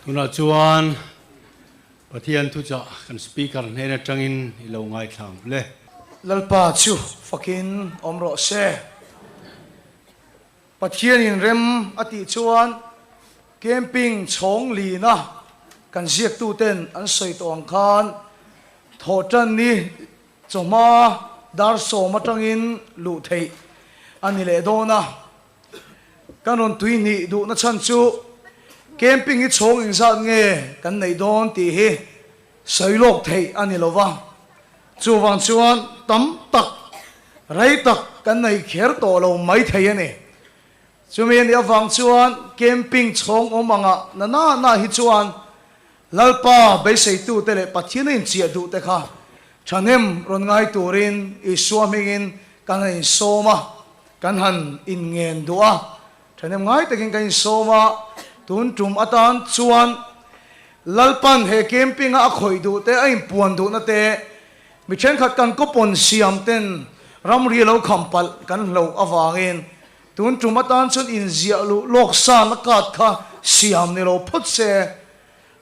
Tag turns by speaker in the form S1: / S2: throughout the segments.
S1: Tunah chuan Pathian thuchah kan Speaker hnen atangin i lo ngaithla ang hle.
S2: Lalpa chu fakin awm rawh se. Pathianin rem a tih chuan camping chhawng lina kan ziaktuten an sawi tawh ang khan thawhtan ni chawhma dar sawm atangin luh theih a ni leh dawn a. Kan rawn tui hnih duhna chhan chu camping hi chhawng engzat nge kan neih dawn tih hi sawi lawk theih a ni lo va. Chuvang chuan tam tak, rei tak kan nei kher tawh lo mai thei a ni. Chumi a nih avang chuan camping chhawng awm angah na na na hi chuan Lalpa beiseitute leh Pathian a inchiah duhte kha thahnem rawn ngai turin Isua hmingin kan han insawm a, kan han inngen duh a. Thahnem ngai takin kan insawm a, tun tum atan chuan Lalpan he camping-a a khawih duhte, a inpuan duhna te, mi thenkhat kan kawpawn siam ten ramri lo kham palh kan hloh avangin tun tum atan chuan inziah luh lawk san a card kha siam ni lo phawt se.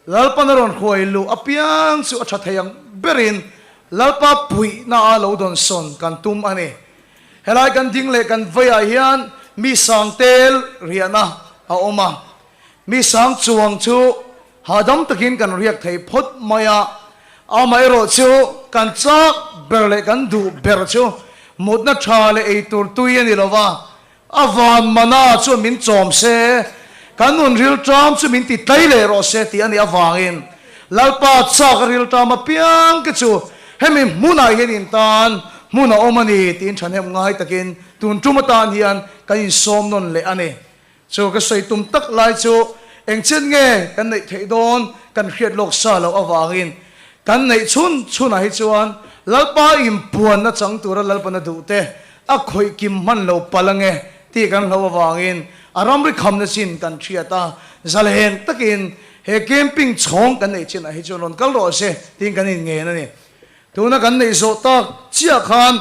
S2: Lalpan a rawn hruai luh apiang chu a tha thei ang berin Lalpa puihna a lo dawn sawn kan tum a ni. Helai kan ding leh kan veiah hian mi sang tel riahna a awm a, mi sang chuang chu hahdam takin kan riak thei phawt mai a, amaherawh chu kan chak ber leh kan duh ber chu mutna tha leh eitur tui a ni lo va, A van mana chuan min chawm se, kan nun rilṭam chu min ti tlai leh rawh se tih a nih avangin Lalpa chak a rilṭam apiang te chu hemi hmunah hian in tan hmun a awm a ni tiin ṭhahnem ngai takin tun tum atan hian kan insawm nawn leh a ni. Chu ka sawi tum tak lai chu engchen nge kan neih theih dawn kan hriat lawk sa loh avangin kan neih chhun chhunah hi chuan Lalpa inpuanna chang tura Lalpana duh te A khawih kim hman lo palh ange tih kan hlo avangin a ramri khamna chin kan hriat a, zalhen takin he camping chhawng kan neih chinah hi chuan rawn kal rawh se tiin kan inngen a ni. Tuna kan neih zawh tak chiah khan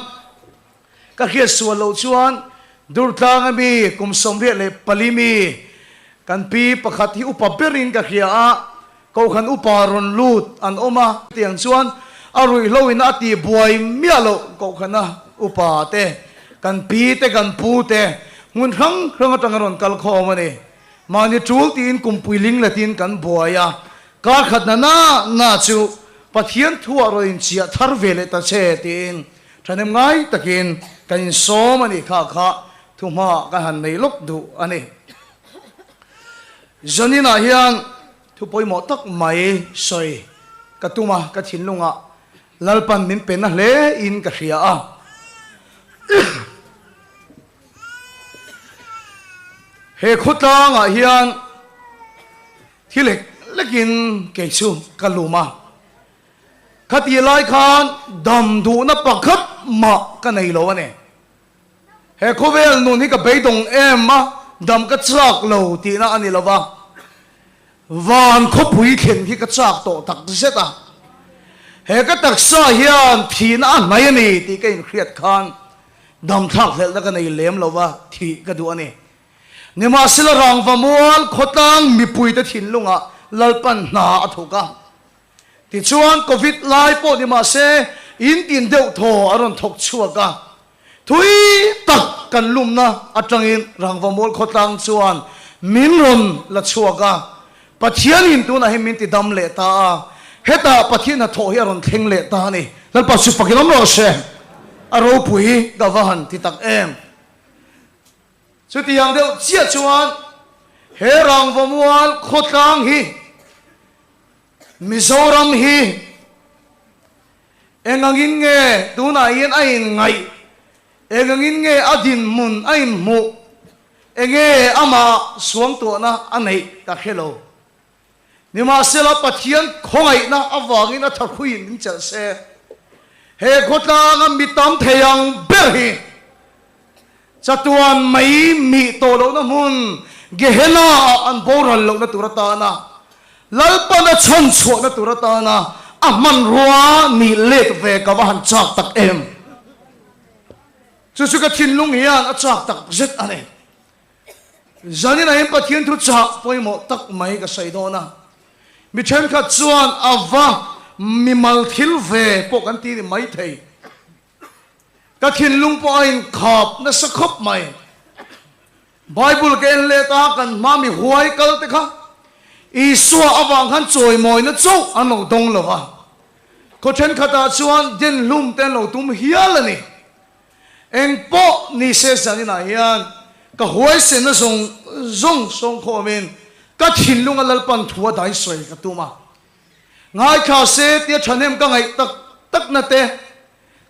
S2: ka hriat sual loh chuan Durtlang ami kum 24 mi kan pi pakhat hi upa berin ka hria a, Kohhran upa rawn lut an awm a. Tiang chuan a ruihhlo in a tih buai miah loh kohhrana upa te, kan pi te, kan pu te hmun hrang hrang atanga rawn kal khawm a ni. Mahni tul tiin kumpui ling letin kan buai a, kar khat na na na chu Pathian thuah rawn inchiah thar ve leh ta che tiin thahnem ngai takin kan insawm a ni kha kha thuhma kan han nei lawk duh a ni. Zaninah hian thu pawimawh tak mai sawi ka tum a, ka thinlungah Lalpan min pe na hle in ka hria a. He khawtlangah hian thi lek lekin kei chu ka lum a, khatih lai khan dam duhna pakhat mah ka nei lo a ni. He khawvel nun hi ka beidawng em a, dam ka chak lo tihna a ni lo va, van khawpui thlen hi ka chak tawh tak zet a. He ka taksa hian thihna a hnai a ni tih ka inhriat khan dam thlak hlelhna ka nei lem lo va, thih ka duh a ni. Nimahsela rangva mual khawtlang mipuite thinlungah Lalpan hna a thawk a. Tichuan Covid lai pawh ni mah se in tin deuh thaw a rawn thawk chhuak a, thui tak kan lumna atangin Rangvamual khawtlang chuan min rawn la chhuak a, Pathianin tunah hian min ti dam leh ta a, hetah Pathian hnathawh hi a rawn thleng leh ta a ni. Lalpa chu fakin awm rawh se, a ropui ka va han ti tak em. Chutiang deuh chiah chuan he Rangvamual khawtlang hi Mizoram hi eng angin nge tunah hian a inngaih, eng angin nge a dinhmun a inhmuh, enge amah suangtuahna a neih ka hre lo. Nimahsela Pathian khawngaihna avangin a thahruiin min chelh se. He khawtlanga mi tam thei ang ber hi Chatuan mai mih tawh lohna hmun Gehenna-ah an boral lohna tur atana Lalpana chhan chhuahna tur atana a hmanrua nih let ve ka va han chak tak em! Chu chu ka thinlung hian a chak tak zet a ni. Zaninah hian Pathian thu chah pawimawh tak mai ka sawi dawn a. Mi thenkhat chuan a va mimal thil ve pawh kan ti ni maithei. Ka thinlung pawh a inkhap nasa khawp mai. Bible ka en let a, kan hma mi huai kal te kha Isua avang khan chawimawina chauh an lo dawng lo va. Khaw thenkhatah chuan den hlum te an lo tum hial a ni. Eng pawh ni se zaninah hian ka huaisenna zawng zawng sawngkhawmin ka thinlunga Lalpan thu a dai sawi ka tum a. Ngaithla se tia thahnem ka ngaih tak takna te,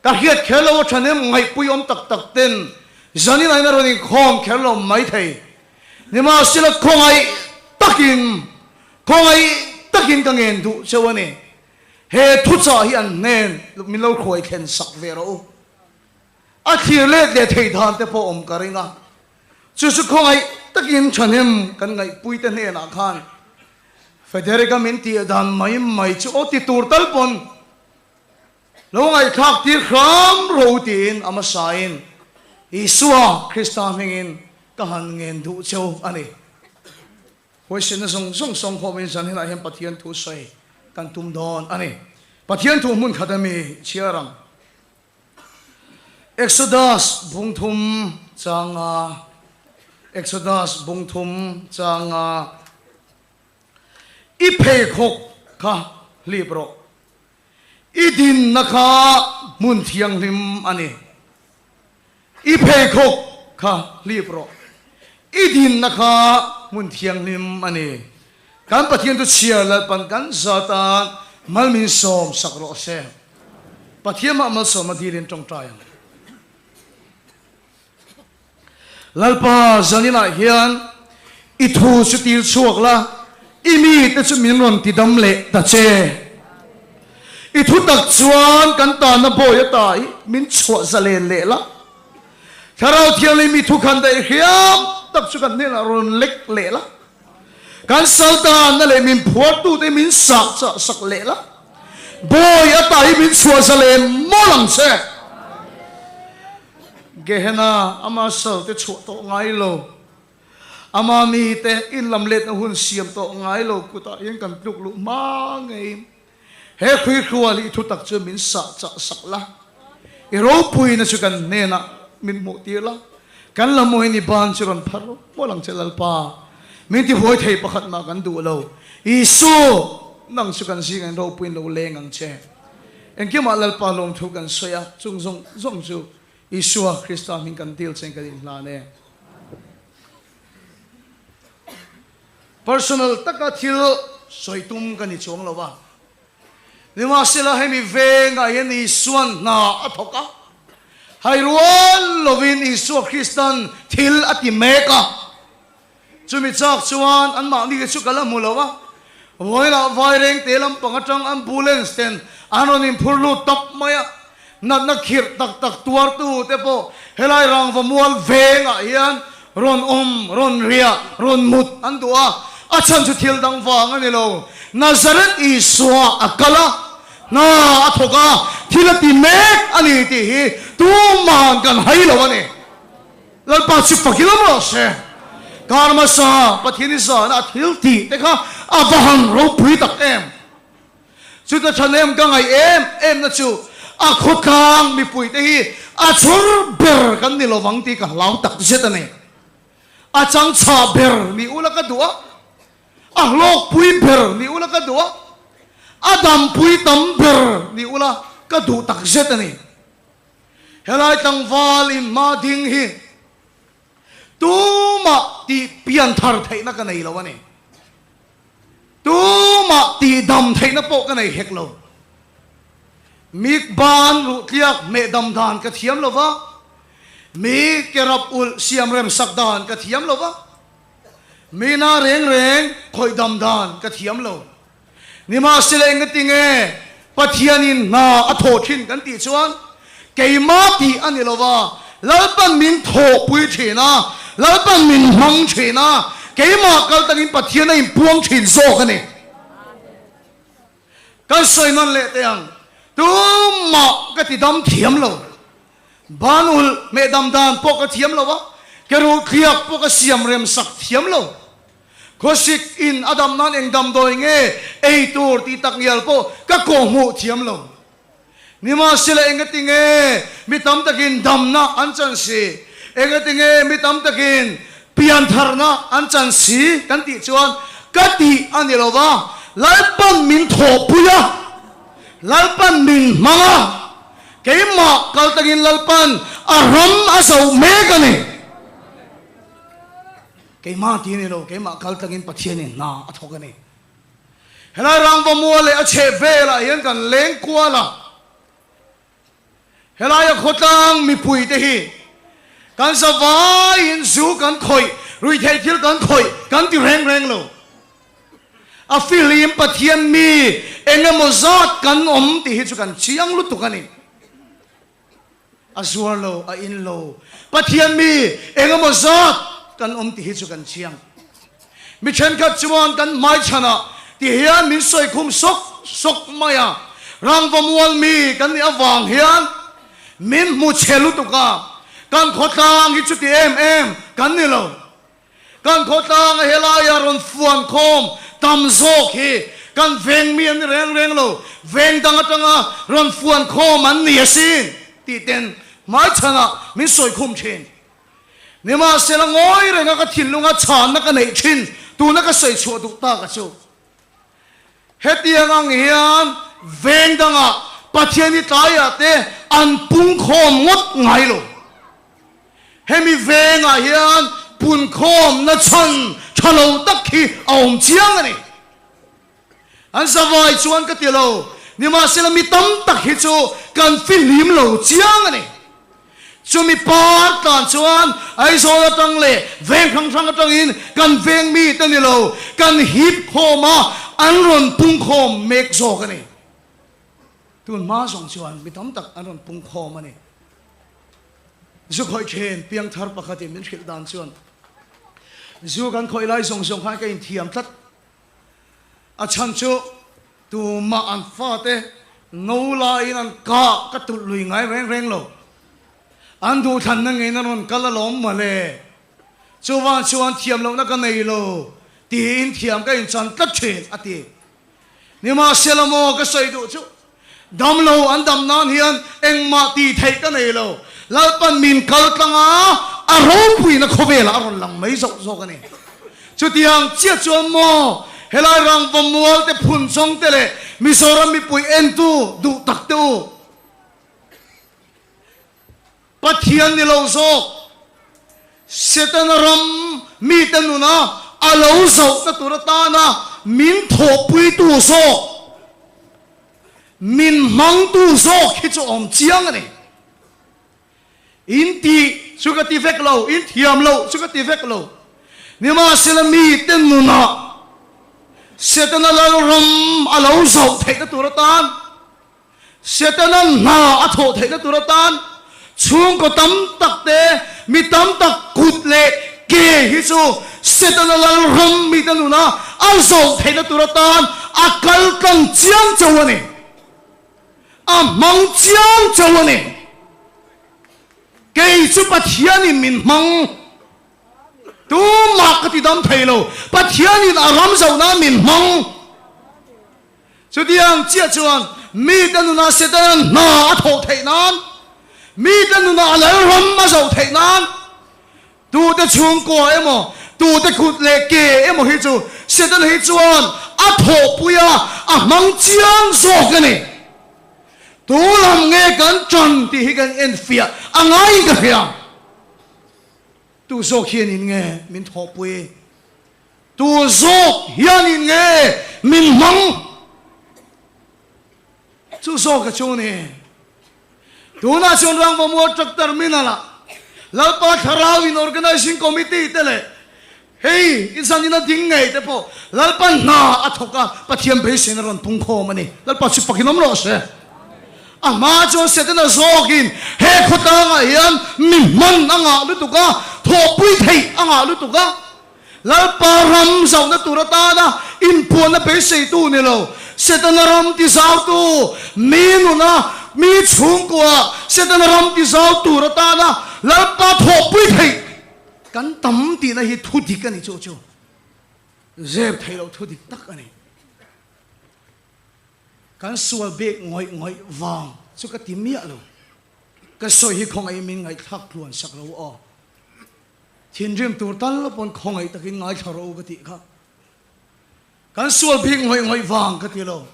S2: ka hriat kher lo a thahnem ngaihpui awm tak tak ten zanin aiin a rawn inkhawm kher lo mai thei. Nimahsela khawngaih takin, khawngaih takin ka ngen duh cheu a ni. He thuchah hi an hnen min lo hruai thlen sak ve rawh u. A thlir let leh theih dan te pawh awm ka ring a. Chu chu khawngaih takin thahnem kan ngaihpui te hnenah khan Federica min tih dan mai mai chu aw ti tur tal pawn lo ngaihthlak tir hram ro tiin a hmasain Isua Krista hmingin ka han ngen duh cheu a ni. Huaisenna zawng zawng sawngkhawmin zan hinah hian Pathian thu sawi kan tum dawn a ni. Pathian thu hmun khat ami chhiar ang. Exodus bungthum changa Exodus bungthum changa I pheikhawk kha hlip rawh. I dinna kha hmun thianghlim a ni. I pheikhawk kha hlip rawh. I dinna kha hmun thianghlim a ni. Kan Pathian chu chhiar Lalpan kan zatan mal min sawm sak rawh se. Pathian mah malsawmna dilin tawngtai ang. Lalpa zaninah hian i thu chu tir chhuak la, i mite chu min rawn ti dam leh ta che. I thu tak chuan kan tanna bawi ata hi min chhuah zalen leh la. Thlarau Thianghlim i thu khan daih hriam tak chu kan hnenah rawn lek leh la. Kan saltanna leh min phuartute min sah chah sak leh la. Bawi ata hi min chhuah zalen mawlh ang che. Gehenna ama salte chhuah tawh ngai lo, ama mite inlam letna hun siam tawh ngai lo kutah hian kan tluk luh hma ngeiin he hruihrual i thutak chu min sah chah sak la, i ropuina chu kan hnenah min hmuh tir la, kan la mawiin i ban chu rawn phar mawlh ang che Lalpa, min tihuai thei pakhat mah kan duh lo, Isu nang chu kan zingah in ropuiin lo leng ang che. Engkimah Lalpa lawmthu kan sawi a, chung zawng zawng chu Isua Krista hming kan dil chen kan inhlan e. Personal taka thil sawi tum ka ni chuang lo a, nimahsela hemi vengah hian Isua'n hna a thawk a, hai rual lovin Isua Kristan thil a ti mek a. Chumi chak chuan anmahni te chu ka la hmu lo a, vawiinah Vairengte lampang atang ambulance ten an rawn inphur lut tawp mai a, natna khirh tak tak tuartu te pawh helai rangva mual vengah hian rawn awm, rawn riah, rawn mut an duh a, a chhan chu thil dang vang a ni lo. Nazareth Isua a kal a, hna a thawk a, thil a ti mek a ni tih hi tumahan kan hai lo a ni. Lalpa chu fak ila rawh se. Kar hmasa Pathian i zahna a thil tih te kha a va han ropui tak em. Chuta thahnem ka ngaih em em na chu a khawtlang mipui te hi a chhur ber kan ni lovang tih ka hlau tak zet a ni. A changchah ber ni ula ka duh a, a hlawkpui ber ni ula ka duh a, a dampui tam ber ni ula ka duh tak zet a ni. Helai tlangval in hma ding hi tumah tih pian thar theihna ka nei lo a ni. Tumah tih dam theihna pawh ka nei hek lo. Mi ban ruh tliak hmeh dam dan ka thiam lo va, mi ke rap ulh siam rem sak dan ka thiam lo va, mi na reng reng khawih dam dan ka thiam lo. Nimahsela engatinge Pathianin hna a thawh thin kan tih chuan keimah tih a ni lova, Lalpan min thawhpui thin a, Lalpan min hmang thin a, keimah kal takin Pathian a inpuang thin zawk a ni. Kan sawi nawn leh teh ang, tumah ka ti dam thiam lo, ban ulh hmeh dam dan pawh ka thiam lo a, ke ruh thliak pawh ka siam rem sak thiam lo. Khawsik in a dam nan eng damdawi nge ei tur tih tak ngial pawh ka kawhhmuh thiam lo. Nimahsela engati nge mi tam takin damna an chan si? Engati nge mi tam takin piantharna an chan si kan tih chuan ka tih a ni lo va, Lalpan min thawhpui a, Lalpan min hmang a, keimah kal takin Lalpan a ram a zoh mek a ni. Keimah ti a ni lo, keimah kal takin Pathianin hna a thawk a ni. Helai rangva mual leh a chheh velah hian kan leng kual a, helaia khawtlang mipuite hi kan zavaiin zu kan khawih, ruihtheih thil kan khawih kan ti reng reng lo. A fihlim Pathian mi eng emaw zat kan awm tih hi chu kan chiang lutuk a ni. A zuar lo, a in lo. Pathian mi eng emaw zat kan awm tih hi chu kan chiang. Mi thenkhat chuan kan hmaichhanah ti hian min sawi khum sawk sawk mai a, rangva mual mi kan nih avang hian min hmu chhe lutuk a, kan khawtlang hi chuti em em kan ni lo. Kan khawtlanga helaia rawn fuan khawm tam zawk hi kan veng mi an ni reng reng lo, veng dang atanga rawn fuan khawm an ni asin tih ten hmaichhanah min sawi khum thin. Nimahsela ngawi renga ka thinlunga chhanna ka neih thin tuna ka sawi chhuah duh tak a chu. Hetiang ang hian veng dangah Pathian hi tlaiah te an pung khawm ngawt ngai lo. Hemi vengah hian punkhawmna chhan tha lo tak hi a awm chiang a ni. An zavai chuan ka ti lo, nimahsela mi tam tak hi chu kan fihlim lo chiang a ni. Chumi par tlan chuan Aizawl atang leh veng hrang hrang atangin kan veng mite ni lo, kan hip khawm a, an rawn pungkhawm mek zawk a ni. Tun hma zawng chuan mi tam tak an rawn pungkhawm a ni. Zu khawih thin piangthar pakhatin min hrilh dan chuan zu kan khawih lai zawng zawng khan ka inthiam tlat. A chhan chu tumah an fate no laiin an kah ka tulh lui ngai reng reng lo. An duhthlanna ngeiin an rawn kal alawm mawle. Chuvang chuan thiam lohna ka nei lo tiin thiam ka inchan tlat thin a ti. Nimahsela maw ka sawi duh chu damlo an dam nan hian engmah tih theih ka nei lo. Lalpan min kal tlang a, a ropuina khawvelah a rawn lang mai zawk zawk a ni. Chutiang chiah chuan maw helai rangva mual te phun chawng te leh Mizoram mipui entu duh tak te u. Pathian ni lo zawk, Setana ram mite nuna a lo zohna tur atana min thawhpuitu zawk, min hmangtu zawk hi chu awm chiang a ni. In tih chu ka ti vek lo, in thiam loh chu ka ti vek lo. Nimahsela mite nuna Setana lalram a lo zoh theihna tur atan, Setana hna a thawh theihna tur atan chhungkaw tam tak te, mi tam tak kut leh ke hi chu Setana lal ram mite nuna a zawh theihna tur atan a kal tlang chiang chauh a ni. A hmang chiang chauh a ni. Kei chu Pathianin min hmang. Tumah ka ti dam thei lo. Pathianin a ram zoh nan min hmang. Chutiang chiah chuan mite nunah Setana'n hna a thawh theih nan, mite nunah a lalram a zoh theih nan, tute chhungkua emaw, tute kut leh ke emaw hi chu Setana hi chuan a thawhpui a, a hmang chiang zawk a ni. Tu lam nge kan tan tih hi kan enfiah a ngaiin ka hria. Tu zawk hianin nge min thawhpui? Tu zawk hianin nge min hmang? Chu zawka chu ni. Tunah chuan Rangvamual Truck Terminal ah Lalpa Thlarau in Organising Committee te leh hei i zan ina ding ngei te pawh Lalpa hna a thawk a, Pathian beiseina rawn pung khawm a ni. Lalpa chu pakin awm rawh se. A hma chuan Setana zawkin he khawtlangah hian mi hman a ngah lutuk a, thawhpui theih a ngah lutuk a. Lalpa ram zauhna tur atana inpuanna beiseitu ni lo, Setana ram tizautu, mi nuna, mi chhungkua Setana ram tizau tur atana Lalpa thawhpui theih kan tam tihna hi thu dik a ni chu chu. Zep theih loh thu dik tak a ni. Kan sual bik ngawih ngawih vang chu ka ti miah lo. Ka sawi hi khawngaih min ngaihthlak tluan sak lo aw. Thinrim tur tal pawn khawngaih takin ngaithla rawh u ka tih kha. Kan sual bik ngawih ngawih vang ka ti lo.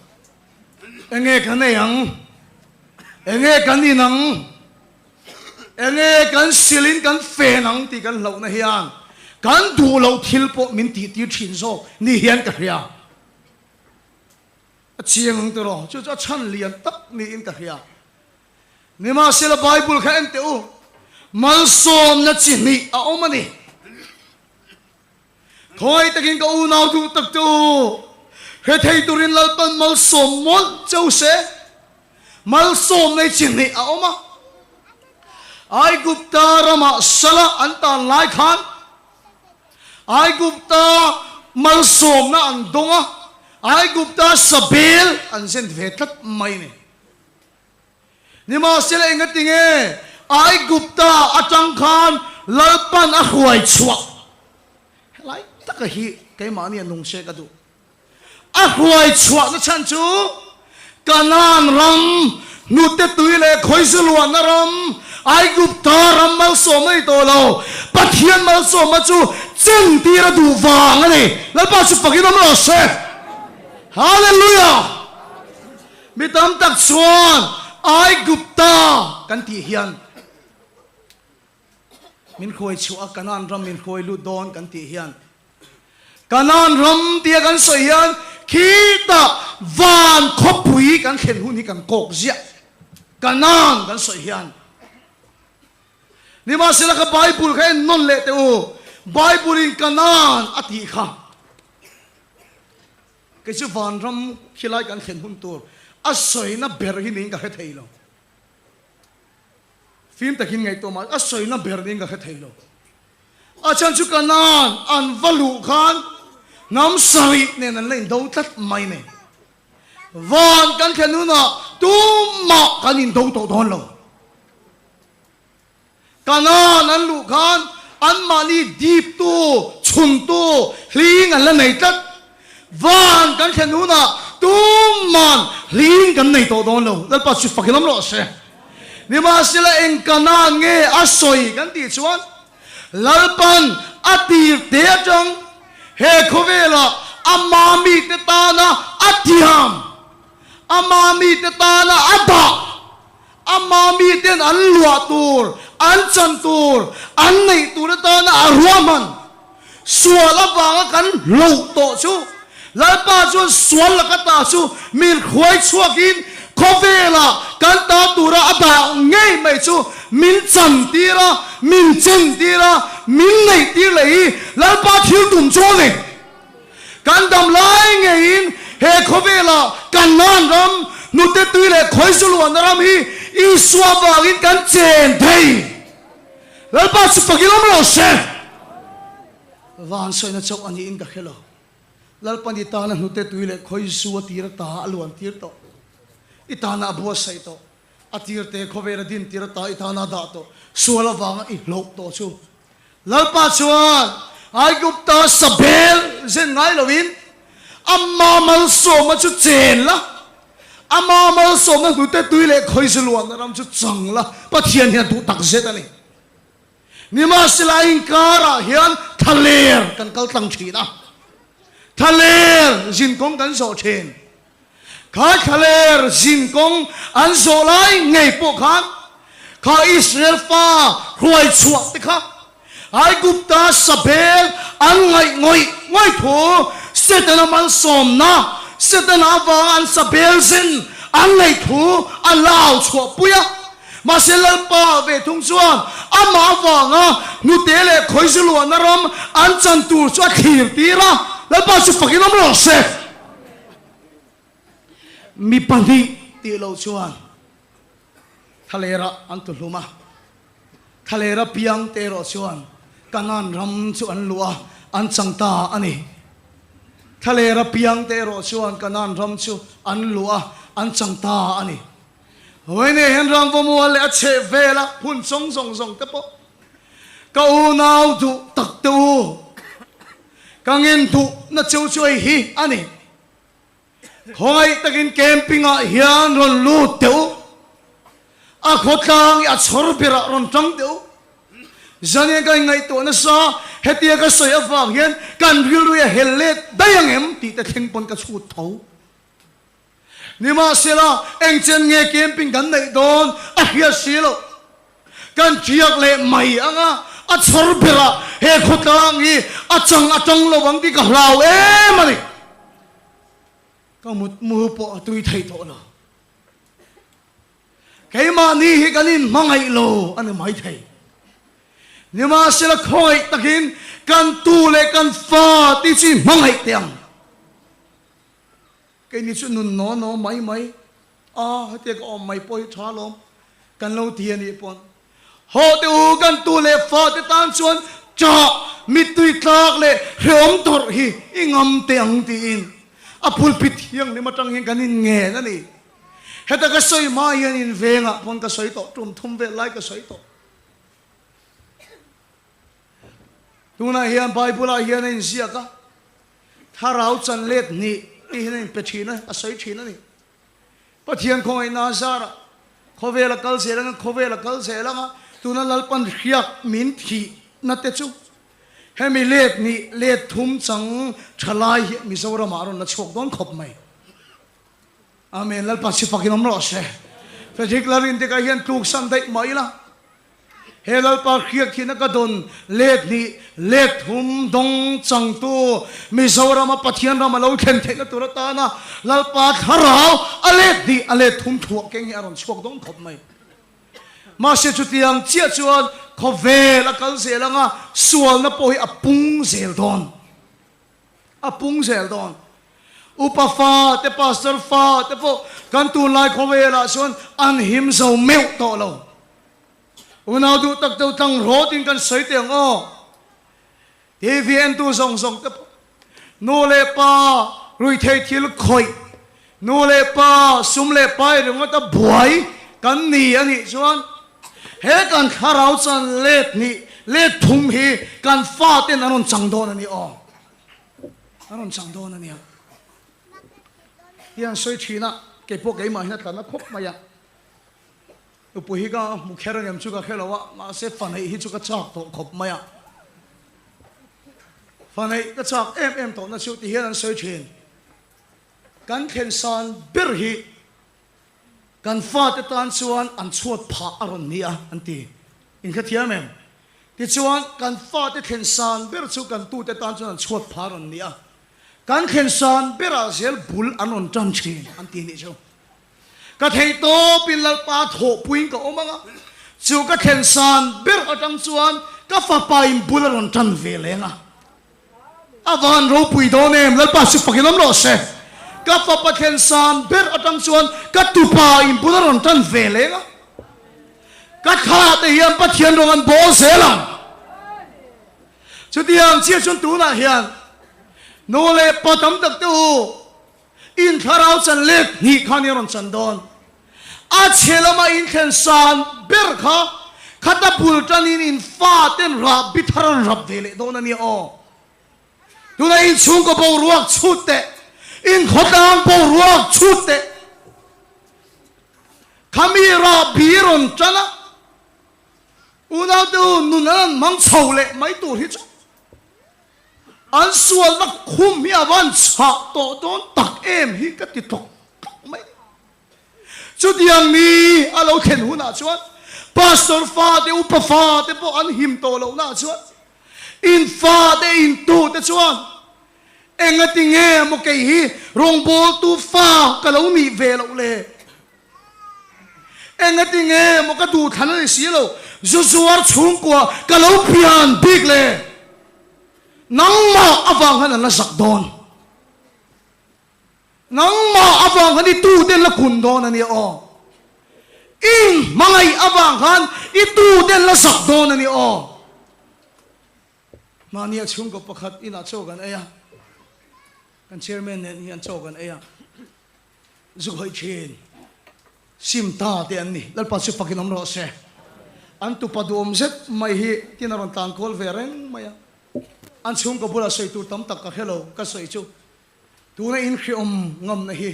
S2: Enge kan ei ang? Enge kan in ang? Enge kan silin kan fen ang tih kan hlauhna hian kan duh loh thil pawh min tihtir thin zawk ni hian ka hria. A chiang ang tiraw? Chu chu a chhan lian tak niin ka hria. Nimahsela Bible kha en teh u, malsawmna chi hnih a awm a ni. Khawi takin ka unau duh tak te u, hre thei turin Lalpan malsawm mawlh che u se. Malsawmna hi chi hnih a awm a. Aigupta ramah sala an tan lai khan Aigupta malsawmna an dawng a, Aigupta sabel an zen ve tlat mai a ni. Nimahsela engatinge Aigupta atang khan Lalpan a hruai chhuah? Helai taka hi keimahni a nung se ka duh. A hruai chhuahna chhan chu Kanaan ram, hnute tui leh khawizu luahna ram, Aigupta ram malsawm a ni tawh lo. Pathian malsawma chu chentir a duh vang a ni. Lalpa chu fakin awm rawh se. Hallelujah! Mi tam tak chuan Aigupta kan tih hian min hruai chhuah a, Kanaan ram min hruai lut dawn kan tih hian Kanaan ram tia kan sawi hian khitah van khawpui kan thlen hun hi kan kawk ziah Kanaan kan sawi hian. Nimahsela ka Bible kha en nawn leh teh u, Bible in Kanaan a tih kha. Kei chu vanram khilai kan thlen hun tur a sawina ber hi niin ka hre thei lo. Fim takin ngaihtuah mah a sawina ber niin ka hre thei lo. A chhan chu Kanaan an va luh khan hnam sarih nen an la indo tlat mai nei. Van kan thlen hunah tumah kan indo tawh dawn lo. Kanaan an luh khan anmahni diptu, chhuntu, hling an la nei tlat. Van kan thlen hunah tuman hling kan nei tawh dawn lo. Lalpa chu fakin awm rawh se. Nimahsela eng Kanaan nge a sawi kan tih chuan Lalpan a tir te atang he khawvelah ama mite tana a thiam, ama mite tana a dah, Ama miten an luah tur, an chan tur, an neih tur atana a ruahman sual avanga kan hloh tawh chu Lalpa chuan sual laka ta chu min hruai chhuakin khawvelah kan ta tura a dah ngei mai chu min chan tir a, min chen tir a, min neih tir leh hi Lalpa thil tum chu a ni. Kan dam lai ngeiin he khawvela Kanaan ram, hnute tui leh khawizu luahna ram hi Isua vangin kan chen thei. Lalpa chu fakin awm rawh se. Van sawina chauh a niin ka hre lo. Lalpa ni tana hnute tui leh khawizu a tir ata a luan tir tawh. I tana a buatsaih tawh. A tirte khawvela din tir ata i tana a dah tawh. Sual avanga i hlauh tawh chu Lalpa chuan Aigupta sabel zen ngai loin ama malsawmna chu chen la, ama malsawmna hnute tui leh khawizu luahna ram chu chang la, Pathian hian a duh tak zet a ni. Nimahsela a inkarah hian thlaler kan kal tlang thin a, thlaler zinkawng kan zawh thin. Kha thlaler zinkawng an zawh lai ngei pawh khan kha Israel fa hruai chhuah te kha Aigupta sabel an ngaih ngawih ngawih thu Setana malsawmna, Setana avanga an sabel zen an ngaih thu a lau chhuah pui a. Mahse Lalpa ve thung chuan amah avanga hnute leh khawizu luahna ram an chan tur chu a thlir tir a, Lalpa chu fakin awm rawh se. Mi pahnih tih loh chuan Thalerah an tuhlum a, Thalera piang te erawh chuan Kanaan ram chu an luh a, an chang ta a ni. Thalera piang te erawh chuan Kanaan ram chu an luh a, an chang ta a ni. Vawiin hian Ramvamual leh a chheh vela hmun chawng zawng zawng te pawh ka unau duh tak te u. Ka ngen duh na cheu chu hei hi a ni. Khawngaih takin camping ah hian rawn lut teh u. A khawtlang i a chhawr berah rawn tang teh u. Zanian ka inngaihtuah nasa, hetia ka sawi avang hian kan rilru hi a hel let daih ang em tih te thleng pawn ka chhut tho. Nimahsela, engchen nge camping kan neih dawn a hriat si lo. Kan ṭiak leh mai ang a, a chhawr berah he khawtlang hi a chang a tang lo ang tih ka hlau em a ni. Ka mutmu pawh a tui thei tawh lo. Keimahni hi kan inhmangaih lo a ni maithei. Nimahsela khawngaih takin kan tu leh kan fa tih chu i hmangaih teh ang. Keini chu nun naw naw mai mai a, hetia ka awm mai pawh hi tha alawm kan lo ti a nih pawn. Haw teh u kan tu leh fa te tan chuan chah mittui tlak leh hrehawm tawrh hi i ngam teh ang tiin a pulpit thianghlim atang hian kan inngen a ni. Heta ka sawi hma hian invengah pawn ka sawi tawh, tum thum vel lai ka sawi tawh. Tunah hian Bible ah hian a inziak a, Thlarau chan let hnih tih hian a inpe thin a, a sawi thin a ni. Pathian khawngaihna a zar a, khawvel a kal zel anga, khawvel a kal zel anga, tuna Lalpan hriak min thihna te chu hemi let hnih, let thum chang tha lai hi Mizoramah a rawn la chhuak dawn khawp mai. Amen, Lalpa si fakin awm rawh se. Frederick Lalrindika hian tluksan daih mah ila, He Lalpa hriat thihna ka dawn let hnih, let thum dawng changtu Mizorama Pathian ram a lo thlen theihna tur atana Lalpa thlarau a let hnih, a let thum thuah keng hi a rawn chhuak dawn khawp mai. Mahse chutiang chiah chuan khawvel a kal zel anga sualna pawh hi a pung zel dawn. A pung zel dawn. Upa fa te, pastor fa te pawh kan tunlai khawvelah chuan an him zo meuh tawh lo. Unau duh tak deuh tlang rawtin kan sawi teh ang aw. TV entu zawng zawng te pawh nu leh pa ruihtheih thil khawih, nu leh pa sum leh pai ringawta buai kan ni a nih chuan He kan thlarau chuan let hnih, let thum hi kan faten an rawn chang dawn a ni aw. An rawn chang dawn a nia. Hi an sawi thin a, kei pawh keimah hian a tla na khawp mai a. Nupui hi ka hmu kher angem chu ka hre lo a, mahse fa neih hi chu ka chak tawh khawp mai a. Fa neih ka chak em em tawhna chu ti hian an sawi thin. Kan thlen san ber hi Kan fate tan chuan an chhuat phah a rawn ni a, an ti. In hrethiam em? Tichuan, kan fate thlen san ber chu kan tute tan chuan an chhuat phah a rawn ni a. Kan thlen san berah zel bul an rawn tan thin, an ti nih chu. Ka theih tawpin Lalpa thawhpuiin ka awm ang a, chu ka thlen san ber atang chuan ka fapain bul a rawn tan ve leng a. A van ropui dawn em, Lalpa chu fakin awm rawh se. Ka fapa thlen san ber atang chuan ka tupa in bul a rawn tan ve leng a. Ka thla te hian Pathian rawng an bawl zel ang. Chutiang chiah chuan tunah hian nu leh pa tam tak te u in thlarau chan let hnih khan i rawn chan dawn. A chhe lama in thlen san ber kha khata bul tanin in fa ten rah bi thar an rap ve leh dawn a nia aw. Tuna in chhungkaw boruak chhut teh, in khawtlang boruak chhut teh. Khami rah bi rawn tan a, unaute u nun an han hmang chho leh mai tur hi chu an sualna khum hi a van chhah tawh dawn tak em hi ka ti tlawk tlawk mai. Chutiang mi a lo thlen hunah chuan Pastor fate, upa fate pawh an him tawh lohna chuan in fate, in tute chuan engati nge maw kei hi rawngbawltu fa ka lo nih ve loh le? Engati nge maw ka duhthlan a ni si lo, zu zuar chhungkua ka lo pian bik le? Nangmah avang khan an la zak dawn. Nangmah avang khan i tuten la kun dawn a nia aw. I hmangaih avang khan i tuten la zak dawn a nia aw. Mahnia chhungkaw pakhat inah chaw kan ei a, kan chairman nen hian chaw kan ei a, zu khawih thin sim ta te an ni. Lalpa chu fakin awm rawh se. An tupa duhawm zet mai hi tin a rawn tlan kual ve reng mai a. An chhungkaw bulah sawi tur tam tak ka hre lo, ka sawi chu tuna in hreawm ngamna hi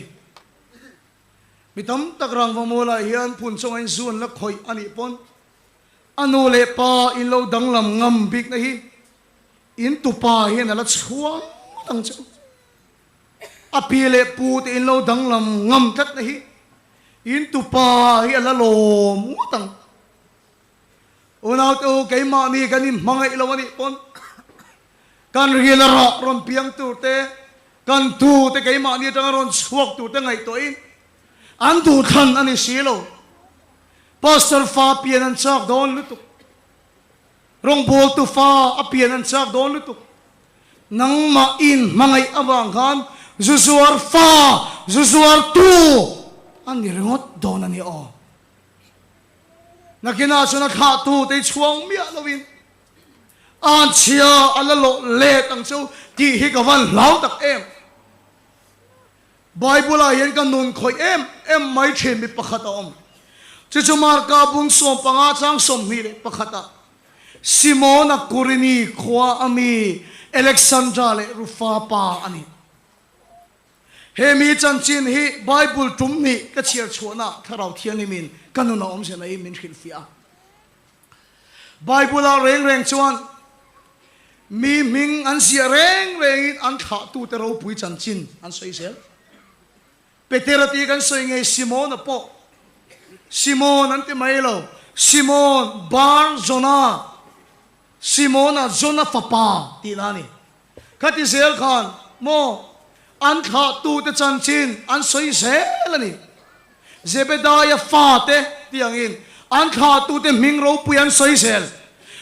S2: mi tam tak rangva mualah hian phun chunga in zu an la khawih a nih pawn a nu leh pa in lo danglam ngam bikna hi in tupa hian a la chhuang ngawt ang che u. A pi leh pu te in lo danglam ngam tlatna hi in tupa hi a la lawm ngawt ang. Unaute u, keimahni kan inhmangaih lo a nih pawn kan ril a rah rawn piang tur te, kan tu te keimahni atanga rawn chhuak tur te ngaihtuahin an duhthlan a ni si lo. Pastor fa pian an chak dawn lutuk. Rawngbawltu fa a pian an chak dawn lutuk. Nangmah inhmangaih avang khan zu zuar fa, zu zuar tu a ni ringawt dawn a ni aw. Nakinah chuan a thlahtu te chhuang miah loin anchhia a la lawh let ang chu tih hi ka van hlau tak em. Bible ah hian ka nun khawih em em mai thin mi pakhat a awm. Chu chu Marka bung 15 chang 21 ah Simona Kurini khua a mi Alexandra leh Rufa pa a ni. He mi chanchin hi Bible tum nih ka chhiar chhuahna Thlarau Thianghlimin ka nun a awmzia naiin min hrilhfiah a. Bible-ah reng reng chuan mi hming an ziah reng rengin an thlahtute ropui chanchin an sawi zel. Petera tih kan sawi ngei Simona pawh Simon an ti mai lo, Simon Bar Jona, Simona Jona fapa tihna a ni. Khati zel khan maw an thlahtute chanchin an sawi zel a ni. Zebedaia fate tih angin an thlahtute hming ropui an sawi zel.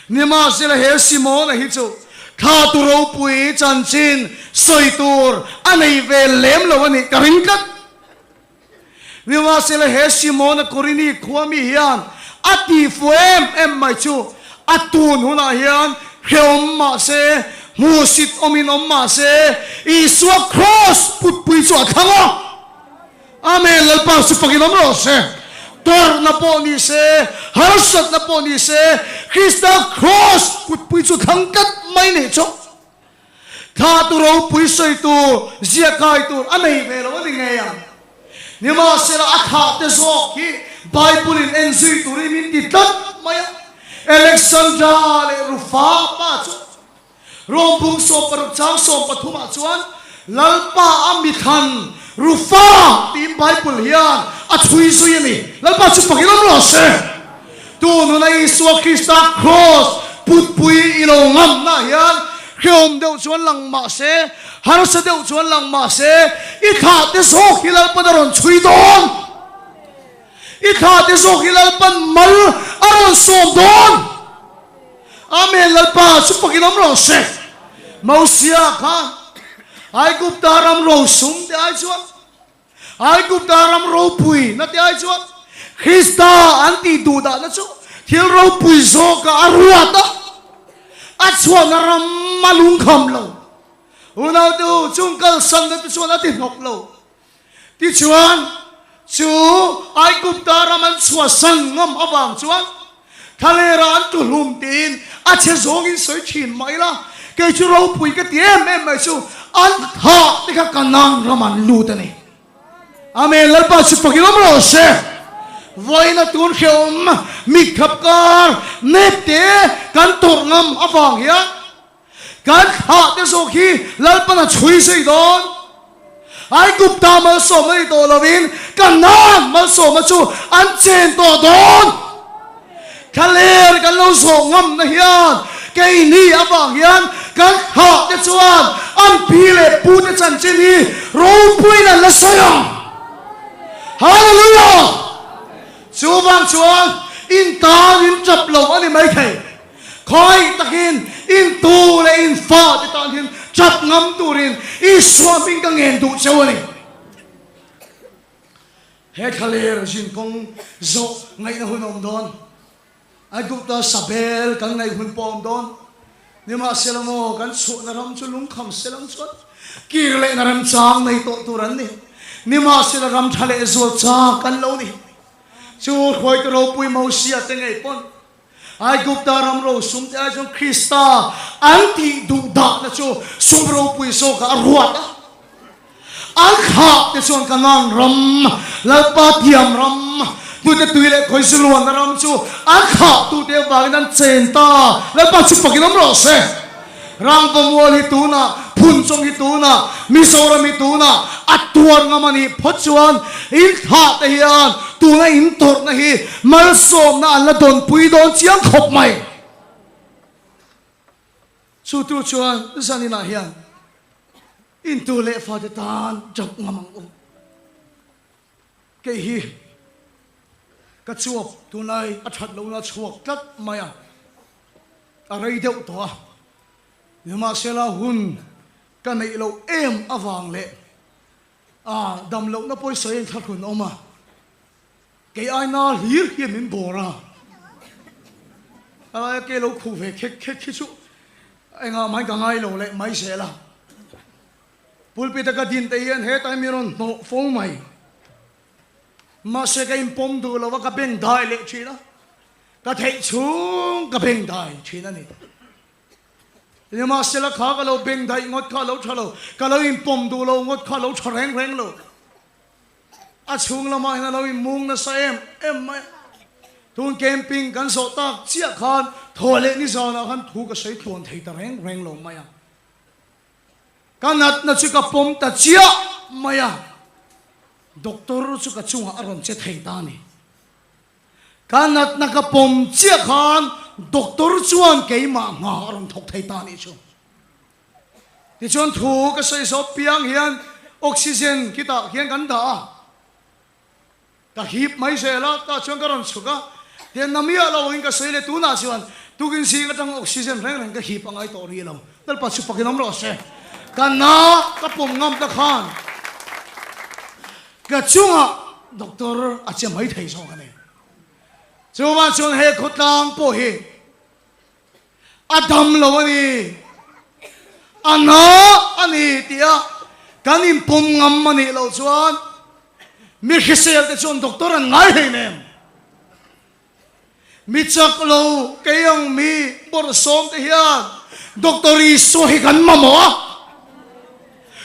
S2: Nimahsela he Simona hi chu thlahtu ropui chanchin sawi tur a nei ve lem lo a nih ka ring tlat. Nimahsela he Simona Korini khua mi hian a tih fu em em mai chu a tun hunah hian hrehawm mah se, hmuhsit awmin awm mah se, Isua kraws putpui chu a thlang a. Amen, Lalpa chu fakin awm rawh se. Tawrhna pawh ni se, harsatna pawh ni se, Krista kraws putpui chu thlang tlat mai nih chu. Thla tu ropui sawi tur, zia kai tur a nei ve lo a ni ngei ang. Nimahsela a thlah te zawk hi Bible in en zui turin min ti tlat mai a. Alexandra leh Rufa pa chu Rome bung 60 chang 13 ah chuan Lalpa a mithlan Rufa tiin Bible hian a chhui zui a ni. Lalpa chu fakin awm rawh se. Tununa Isua Krista kraws putpui i lo ngamna hian hrehawm deuh chuan lang mah se, harsa deuh chuan lang mah se, i thlah te zawk hi Lalpan a rawn chhui dawn. I thlah te zawk hi Lalpan mal a rawn sawm dawn. Amen Lalpa chu fakin awm rawh se. Mosia khan Aigupta ram rosum te ai chuan Aigupta ram ropui na te ai chuan Krista an tih duh dahna chu thil ropui zawkah a ruat a, a chhuahna ram a lungkham lo. Unaute u, chung kalsanna te chuan a ti hnawk lo. Tichuan, chu Aigupta ram an chhuahsan ngam avang chuan Thlalera an tu hlum tiin a che zawngin sawi thin mah ila, kei chu ropui ka ti em em mai chu an thah te kha Kanaan ram an lut a ni. Amen, Lalpa chu fakin awm rawh se. Vawiina tun hrehawm mitkhap kar nep te kan tawrh ngam avang hian Kan thlah te zawk hi Lalpan a chhui zui dawn. Aigupta malsawm a ni tawh lovin Kanaan malsawma chu an chen tawh dawn. Thlaler kan lo zawh ngamna hian keini avang hian kan thlah te chuan an pi leh pu te chanchin hi ropuiin an la sawi ang. Hallelujah! Chuvang chuan in tan in tap lo a ni maithei. Khawi takin in tu leh in fa te tan hian chat ngam turin Isua hming ka ngen duh cheu a ni. He thlaler zin kawng zawh ngaihna hun a awm dawn. Aigupta sabel kan ngaih hun pawh a awm dawn. Nimahsela maw kan chhuahna ram chu lungkham selang chuan kir lehna remchang nei tawh tur an ni. Nimahsela ram tha leh zual chak an lo ni. Chu hruaitu ropui Mosia te ngei pawn. Aigupta ram rosum te ai chuan Krista an tih duh dahna chu sum ropui zawkah a ruat a. An khah te chuan Kanaan ram, Lalpa thiam ram, tute tui leh khawizu luanna ram chu an khah tute avangin an chen ta. Lalpa chu fakin awm rawh se. Rangvamual hi tunah, Phunchawng hi tunah, Mizoram hi tunah a tuar ngam a nih phawt chuan in thlah te hian tuna in tawrhna hi malsawmna an la dawnpui dawn chiang khawp mai. Chu tu chuan zaninah hian in tu leh fate tan jump ngam ang u. Kei hi ka chuap tunlai a that lohna chhuak tlat mai a, a rei deuh tawh a, nimahsela hun ka neih loh em avang leh a dam lohna pawisa in thlahrun awm a, kei aina hlir hian min bawr a, a laia kei lo khuh ve khek khek hi chu engah mai ka ngai lo leh mai zel a. Pulpit a ka din te hian hetai mi rawn hnawh fo mai. Mahse ka inpawm duh lo a, ka beng dai leh thin a, ka theih chhung ka beng dai thin a ni. Nimahsela kha ka lo beng daih ngawt kha a lo tha lo, ka lo inpawm duh lo ngawt kha a lo tha reng reng lo. A chhung lamah hian a lo inmung nasa em em mai a. Tun camping kan zawh tak chiah khan thaw leh nizanah khan thu ka sawi tluan thei ta reng reng lo mai a. Ka natna chu ka pawm ta chiah mai a, doctor chu ka chungah a rawn che thei ta a ni. Ka natna ka pawm chiah khan doctor chuan keimah hna a rawn thawk thei ta a nih chu. Tichuan thu ka sawi zawh piang hian oxygen khitah khian kan dah a. Ka hip mai zel a, tah chuan ka rawn chhuk a, tiang na miah lo angin ka sawi leh tunah chuan tukin zing atang oxygen reng reng ka hip a ngai tawh rih lo. Lalpa chu pakin awm rawh se. Ka na ka pawm ngam ta khan ka chungah doctor a che mai thei zawk a ni. Chuvang chuan he khawtlang pawh hi a dam lo a ni, a na a ni tia kan inpawm ngam a nih loh chuan mi hrisel te chuan doctor an ngai hlei nem. Mi chak lo kei ang mi bawrhsawm te hian Doctor Isua hi kan mamawh a,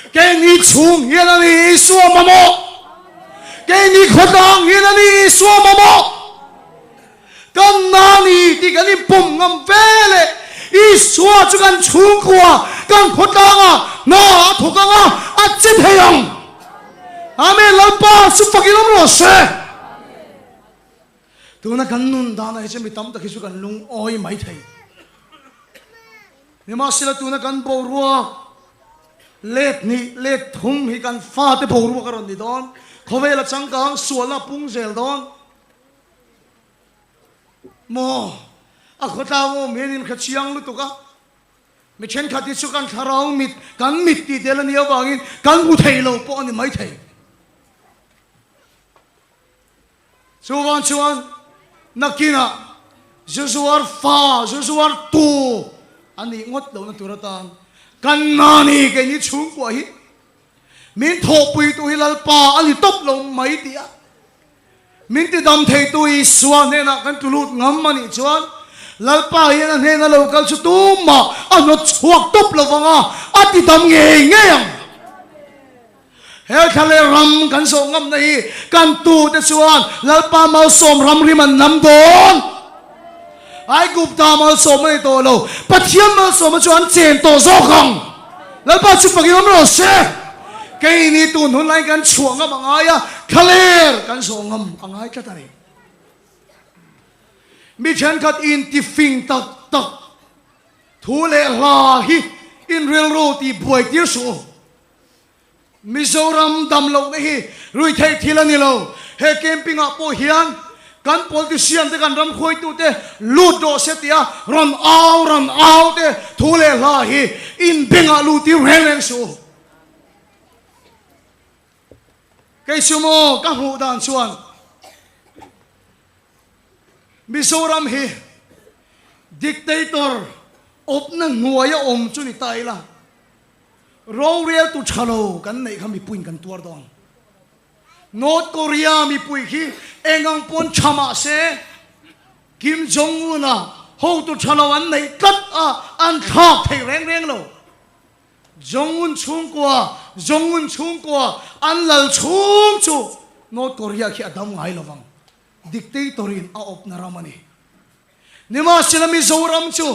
S2: keini chhung hian a ni Isua mamawh, keini khawtlang hian a ni Isua mamawh. Kan nani tih kan inpawm ngam ve leh Isua chu kan chhungkua, kan khawtlanga hna a thawk ang a, a che thei ang. Amen. Lalpa chu fakin awm rawh se. Tuna kan nun danah hi chuan mi tam tak hi chu kan lungawi mai thei. Nimahsela tuna kan boruak let hnih, let thum hi kan fate boruak a rawn ni dawn. Khawvela changkang sualna a pung zel dawn. Maw? A khawtlang awm hian in hre chiang lutuk a, mi thenkhat hi chu kan thlarau mit, kan mit tih tel a nih avangin kan hmu thei lo pawh a ni maithei. Chuvang chuan nakinah Zuzuar fa, Zuzuar tu a nih ngawt lohna tur atan kan nani keini chhungkua hi min thawhpuitu hi Lalpa a ni tawp lo mai tih a Min ti dam theitu Isua hnenah kan tlu lut ngam a nih chuan Lalpa hian a hnena lo kal chu tumah a hnawt chhuak tawp lo vang a, a ti dam ngei ngei ang. He thla leh ram kan zawh ngamna hi kan tute chuan Lalpa malsawm ramrim an nam dawn. Aigupta malsawm a ni tawh lo, Pathian malsawma chu an chen tawh zawk ang. Lalpa chu fakin awm rawh se. Keini tun hun laiin kan chhuah ngam a ngai a, thlaler kan zawh ngam a ngai tlat a ni. Mi thenkhat intifing tak tak thu leh hla hi inrilru tih buai tir suh u. Mizoram dam lohna hi ruihtheih thil a ni lo. He camping ah pawh hian kan politician te kan ram hruaitute lut rawh se tia rawn au rawn au te thu leh hla hi inbengah luh tir reng reng suh u. Kei chu maw ka hmuh dan chuan Mizoram hi dictator awpna hnuaia awm chu ni ta ila. Rorel tu tha lo kan neih kha mipuiin kan tuar dawn. North Korea mipui khi eng ang pawn tha mah se Kim Jong Un a. Hotu tha lo an neih tlat a, an thlak thei reng reng lo. Jong-un chhungkua, Jong-un chhungkua an lal chhung chu North Korea khi a dam ngai lo vang. Dictator-in a awpna ram a ni. Nimahsela Mizoram chu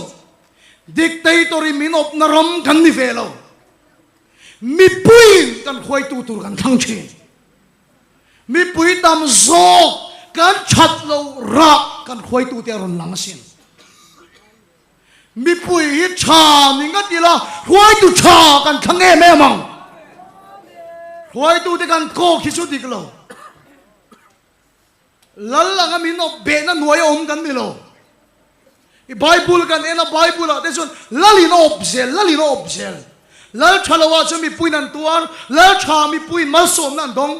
S2: dictator-in min awpna ram kan ni ve lo. Mipuiin kan hruaitu tur kan thlang thin. Mipui tam zawk kan that lo rah kan hruaitute a rawn lang asin. Mipui hi tha ni ngat ila hruaitu tha kan thlang em em ang. Hruaitute kan kawk hi chu dik lo. Lal anga min awp behna hnuaia awm kan ni lo. I Bible kan en a, Bible ah te chuan Lal in a awp zel, Lal in a awp zel. Lal tha lo ah chuan mipuiin an tuar, Lal tha mipuiin malsawmna an dawng.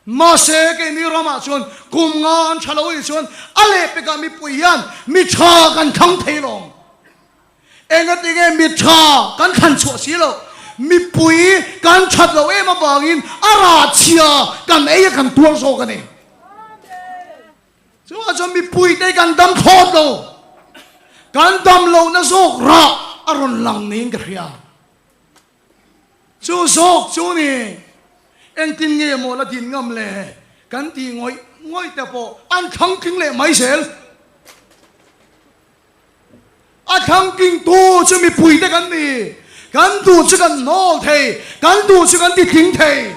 S2: Mahse keini ramah chuan kum nga an tha lo anih chuan a lehpekah mipui hian mi tha kan thlang thei lawm. Engatinge mi tha kan thlan chhuah si lo? Mipui kan that loh em avangin a rah chhia kan ei a kan tuar zawk a ni. Chuvang chuan mipuite kan dam thlawt lo. Kan dam lohna zawk rah a rawn lang niin ka hria. Chu zawk chu ni, engtin nge maw la din ngam le kan tih ngawih ngawih te pawh an thlang tling leh mai zel. A thlang tling tu chu mipui te kan ni, kan duh chu kan hnawl thei, kan duh chu kan ti tling thei.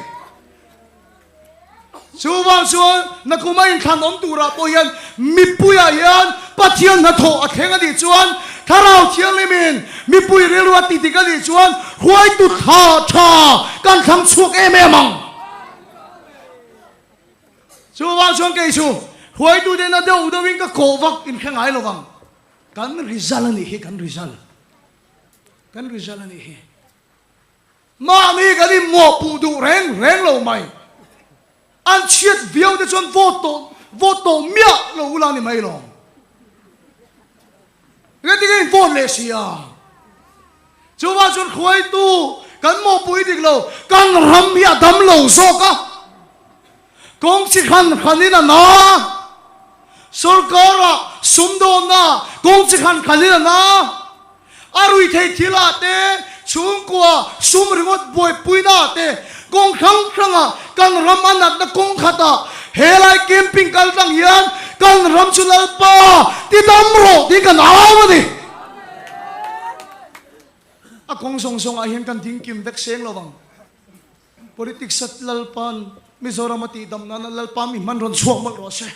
S2: Chuvang chuan nakuma inthlan awm turah pawh hian mipuiah hian Pathian hnathawh a thleng a nih chuan Thlarau Thianghlimin mipui rilru a ti dik a nih chuan hruaitu tha tha kan thlang chhuak em em ang. Chuvang chuan kei chu hruaitu te na deuh deuhin ka kawh vak in hre ngai lo vang. Kan result a nih hi kan result. Kan result a nih hi. Mahni kan inmawhpuh duh reng reng lo mai. An chhiat viau te chuan vote tawh vote tawh miah lo ula ni mai lawm. Engati nge in vote leh si a? Chuvang chuan hruaitu kan mawhpuh hi dik lo, kan ram hi a dam lo zawk a. Kawng chi hran hranin a na. Sorkara sumdawnna kawng chi hran hranin a na. A rui thei thilah te, chhungkua sum ringawt buaipuina te, kawng hrang hranga kan ram a natna kawng khatah helai camping kal tlang hian kan ram chu Lalpa ti dam rawh tiin kan au a ni. A kawng zawng zawngah hian kan dingkim vek seng lo vang. Politics a Lalpa'n Mizoram a tihdam nana Lalpa mi hman rawn chhuak mawlh rawh se.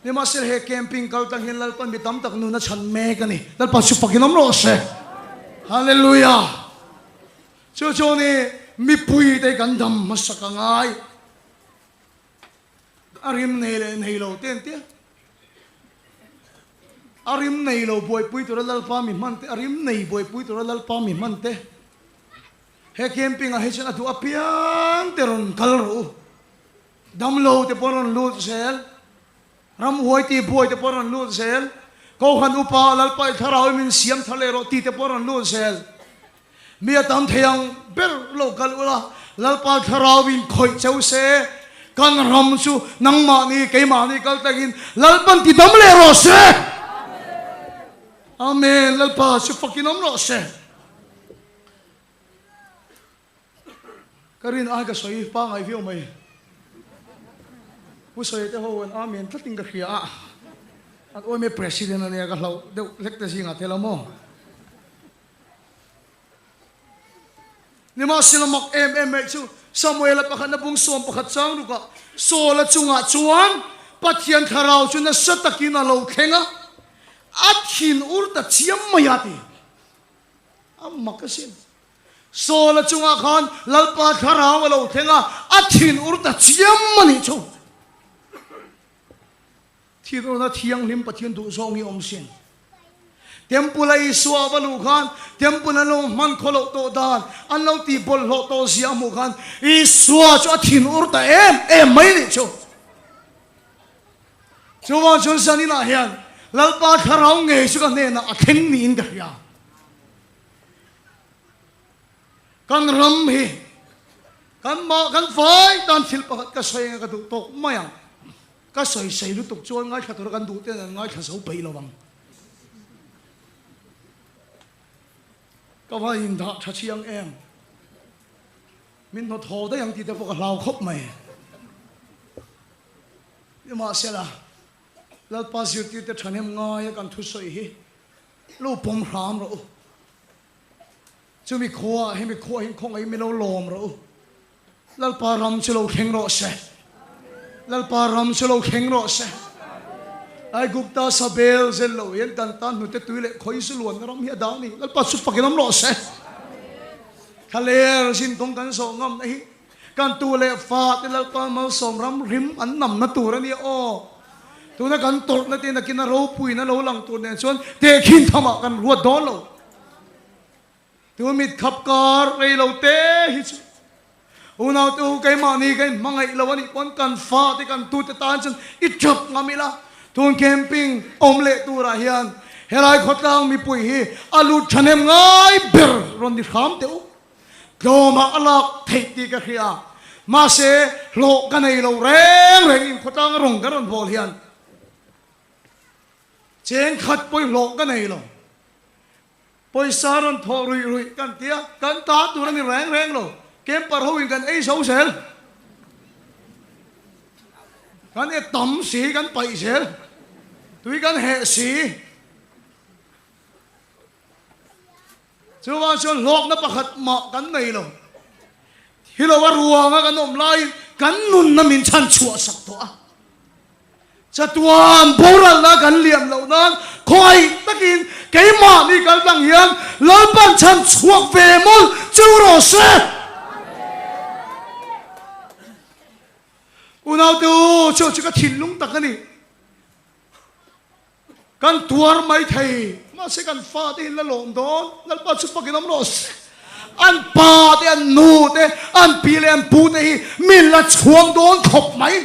S2: Nimahsela he camping kal tang hian Lalpa'n mi tam tak nun a chhan mek a ni. Lalpa chu fakin awm rawh se. Hallelujah! Chu chu ni mipui te kan dam hmasak a ngai. A rim nei leh nei lo te an tia. A rim nei lo buaipui tura Lalpa mi hman te, a rim nei buaipui tura Lalpa mi hman te. He camping ah hi chuan a duh apiang te rawn kal rawh u. Damlo te pawh rawn lut zel, ramhuai ti buai te pawh rawn lut zel, Kohhran upa Lalpa i thlarau i min siam thar leh rawh ti te pawh rawn lut zel. Mi a tam thei ang ber lo kal ula, Lalpa thlarau in khawih cheu se, kan ram chu nangmahni keimahni kal takin Lalpan ti dam leh rawh se. Amen. Lalpa chu fakin awm rawh se. Ka rin ai ka sawi pangai viau mai. Pu Sawi te ho an amen tlatin ka hria a. An awime president ania ka hlauh deuh hlek te zingah tel a maw. Nimahsela mak em em mai chu Samuela pakhatna bung 11 chang rukah Saula chungah chuan Pathian thlarau chu nasa takin a lo thleng a, a thin ur ta chiam mai a ti. A mak asin. Saula chungah khan Lalpa thlarau a lo thleng a, a thin ur ta chiam a nih chu. Thin urna thianghlim Pathian duh zawng hi awm sin. Temple a Isua a va luh khan temple an lo hman khaw loh tawh dan, an lo tih bawlhhlawh tawh zia a hmuh khan Isua chu a thin ur ta em em mai a nih chu. Chuvang chuan zaninah hian Lalpa thlarau ngei chu ka hnenah a thleng niin ka hria. Kan ram hi kan mah kan fai tan thil pakhat ka sawi anga ka duh tawk mai ang. Ka sawi sei lutuk chuan ngaithla tura kan duh ten an ngaithla zo peih lo ang. Ka va indah tha chiang em? Min hnawt haw daih ang tih te pawh ka hlau khawp mai. Nimahsela, Lalpa zirtirte thahnem ngaia kan thusawi hi lo pawm hram rawh u. Chumi khuaah hemi khuaah hian khawngaih mi lo lawm rawh u. Lalpa ram chu lo thleng rawh se. Lalpa ram chu lo thleng rawh se. Aigupta sabel zel lo hian kan tan hnute tui leh khawi zu luanna ram hi a dah a ni. Lalpa chu fakin awm rawh se. Thlaler zin kawng kan zawh ngamna hi kan tu leh fa te Lalpa malsawm ram rim an namna tur a nia aw. Tuna kan tawrhna te nakin a ropuina lo lang tur nen chuan tehkhin thamah kan ruat dawn lo. Tu mit khap kar rei lo te hi chu unau te u keimahni ka inhmangaih lo a nih pawn kan fa te kan tu te tan chuan i tap ngam ila. Tun camping awm leh turah hian helai khawtlang mipui hi a lut thahnem ngai ber rawn ni hram teh u. Tlawmah a lak theih tih ka hria. Mahse hlawh ka nei lo reng reng in khawtlang rawng kan rawn bawl hian cheng khat pawih hlawh ka nei lo. Pawisa rawn thawh ruih ruih kan ti a, kan ta tur a ni reng reng lo. Camper ho in kan ei zo zel. Kan e tam si, kan paih zel. Tui kan heh si. Chuvang chuan hlawkna pakhat mah kan nei lo. Hi lo a ruanga kan awm laiin kan nunna min chhan chhuah sak tawh a. Chatuan boralna kan liam loh nan khawngaih takin keimahni kal tlang hian Lalpan chhan chhuak ve mawlh chu rawh se. Unaute u, chu chu ka thinlung tak a ni. Kan tuar mai thei, mahse kan fate hi la lawm dawn, Lalpa chu fakin awm rawh se. An pa te, an nu te, an pi leh an pu te hi min la chhuang dawn khawp mai.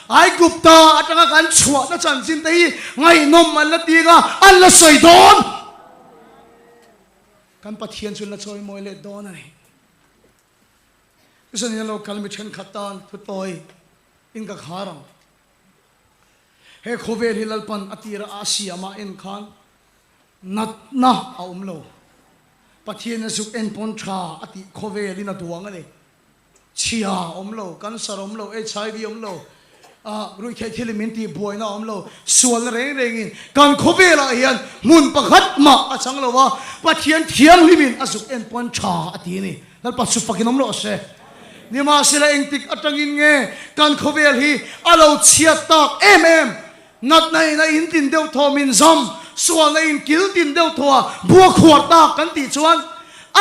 S2: Aigupta atanga kan chhuahna chanchin te hi ngaihnawm an la ti anga an la sawi dawn. Kan Pathian chu la chawimawi leh dawn a ni. Zanin a lo kal mi thenkhat tan thutawi in ka khar ang. He khawvel hi Lalpan a tira a siam ah en khan natna a awm lo. Pathian a zuk en pawn tha a tih khawvel in a duang a ni. Chhia a awm lo, cancer a awm lo, HIV a awm lo, ruihtheih thil in min tih buaina a awm lo, sualna reng reng in kan khawvel ah hian hmun pakhat mah a chang lo a, Pathian thianghlim in a zuk en pawn tha a ti a ni. Lalpa chu fakin awm rawh se. Nimahsela engtik atangin nge kan khawvel hi a lo chhiat tak em em? Natna in a intin deuh thaw min zam, sualna in kil tin deuh thaw a bua khuar tak kan tih chuan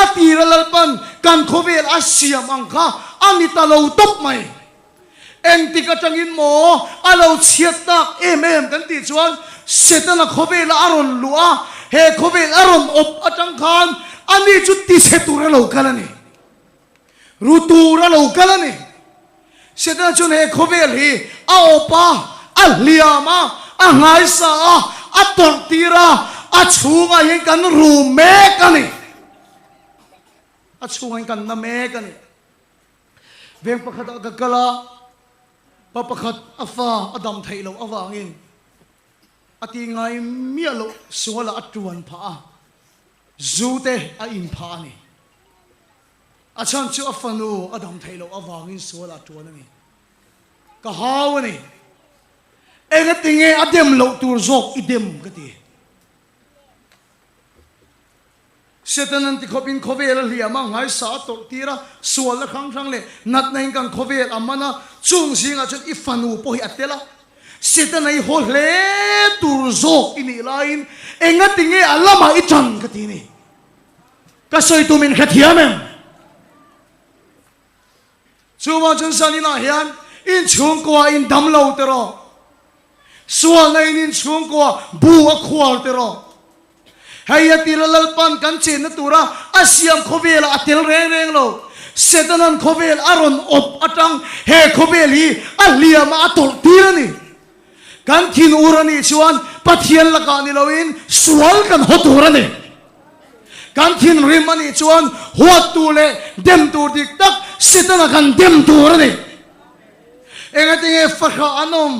S2: a tira Lalpan kan khawvel a siam ang kha a ni ta lo tawp mai. Engtik atangin maw a lo chhiat tak em em kan tih chuan Setana khawvela a rawn luh a, he khawvel a rawn awp atang khan ani chu tichhe tur a lo kal a ni. Ru tur a lo kal a ni. Setana chuan he khawvel hi a awp a, a hliam a, a nghaisa a, a tawrh tir a, a chhungah hian kan ru mek a ni. A chhungah hian kan na mek a ni. Veng pakhatah ka kal a, pa pakhat a fa a dam theih loh avangin a ti ngai miah loh sualah a tuan phah a, zu te a in phah a ni. A chhan chu a fanu a dam theih loh avangin sualah a tuan a ni. Ka hau a ni. Engatinge a dem loh tur zawk i dem ka ti. Setanan ti khawpin khawvel a hliam a, nghaisa a tawrh tir a, sualna hrang hrang leh natna in kan khawvel a man a, chung zingah chuan i fanu pawh hi a tel a. Setana i haw hle tur zawk i nih laiin engatinge a lamah i tan ka ti ni. Ka sawi tum in hrethiam em? Chuvang chuan zaninah hian inchhungkua in dam lo te rawh. Sualna in inchhungkua bu a khual te rawh. Hei a tira Lalpan kan chenna tura a siam khawvelah a tel reng reng lo. Setanan khawvel a rawn awp atang he khawvel hi a hliam a a tawrh tir a ni. Kan thin ur a nih chuan Pathian lakah ni loin sual kan haw tur a ni. Kan thinrim a nih chuan huat tur leh dem tur dik tak Setana kan dem tur a ni. Engatinge fahrah an awm?